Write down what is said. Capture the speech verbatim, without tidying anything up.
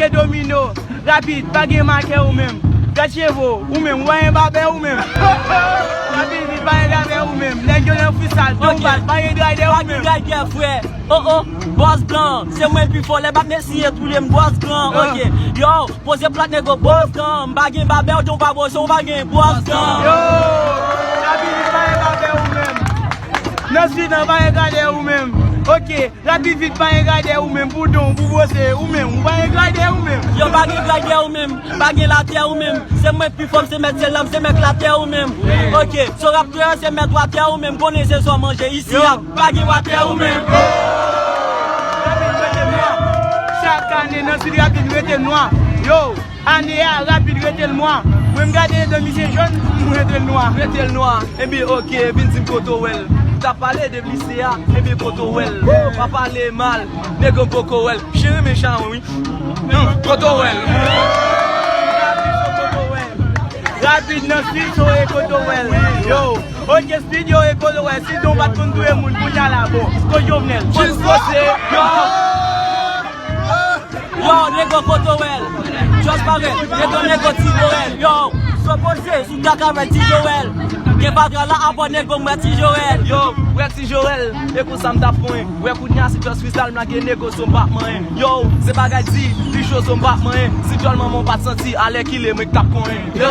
E domino, rapid, pa gen makè ou menm. Gad cheve w, ou menm, ou pa gen babè ou menm. Rapid vit, pa gen gradè ou menm. Nèg yo nan freestyle, donbat, pa gen gradè ou menm. Pa gen gradè, frè. Oh, oh, bòs blan, se mwen pi fò, lè bat mesye toule m bòs gran, ok. Yo, poze plat nego bòs gran, m pa gen babè, ou pa bozo, ou pa gen bòs gran. Yo, rapid vit, pa gen babè ou menm. Nan sud nan, pa gen gradè ou menm. Ok. Rapid vit, pa gen gradè ou menm, pou don, pou boze ou menm, ou pa gen gradè ou menm. Yo, pa gen gradè ou menm, pa gen latè ou menm. Se mwen pi fò, m se mèt syèl la, m se mèt latè ou menm. Ok, so raptè se mèt watè ou menm, konnen se sa w manje isi a, pa gen watè ou menm. Rapid rete nwa. Chak ane nan sud rapid rete nwa. Yo, ane a, rapid rete l nwa. Mwen m gade de misye jòn, m rete l nwa. Rete l nwa. Ebyen, ok, vin di m kote w wè l. M t ap pale de lise a, ebyen kote w wè l. W ap pale mal, nego poko wè l. Cheri men chawon, wi. Hmm, kote w wè l. Rapid nan sud, so e kote w wè l. Yo, ok, studio e kote w wè l. Si don pa t konn touye moun, kounye a la, bon. Kote Jovenel? Jis pase. Yo. Yo, nego kote w wè l. Just parèt, nego, nego ti Joel. Yo, sipoze sou tak avèk ti Joel. Gen fatra la, abòne, gon wè ti Joel. Yo, wè ti Joel, e konsa m t ap konyen. Wè kounye a si just freestyle m lage nego so m p ap manyen. Yo, se bagay di, li cho so m p ap manyen. Si djòl manman w pa t santi, alèkile mwen k t ap konyen. Yo.